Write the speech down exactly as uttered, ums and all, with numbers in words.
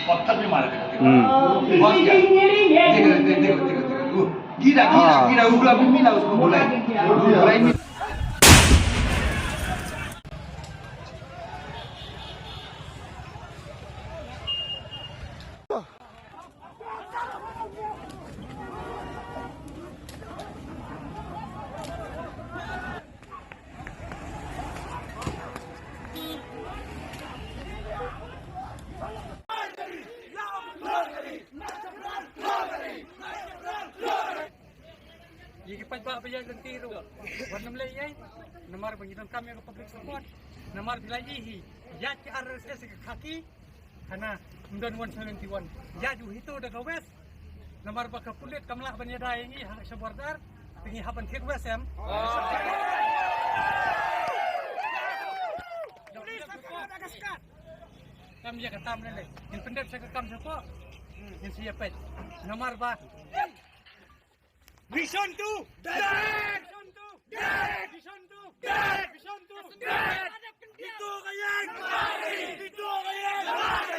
पत्थर भी मारा देखो, देखो। हम्म। बहुत गिरा। देखो, देखो, देखो, देखो, देखो। वो गिरा, गिरा, हाँ। गिरा, उगला भी मिला उसको, बुलाई। बुलाई मिला। Ïa ki paidbah ba ïaid lynti ruh, wat nym leh ei ei. Namar ba ngi donkam ïa ka public support. Namar ba la ïohi ïa ki R S S ka khaki. Hana, ym don one seventy-one. Ïa ju HITO da ka West. Namar ba ka pulit kam lah ban ïada ïa ngi ha sha border. Te ngi hap ban thied West em. Kam ïa ka tam lei lei. Ngin pyndep sha ka kam shapoh. Ngin sa ïa peit. Namar ba Mission two! Dead! Mission two! Dead! Mission two! Dead! Mission two! Dead! Itu ka ïeng! Itu ka ïeng!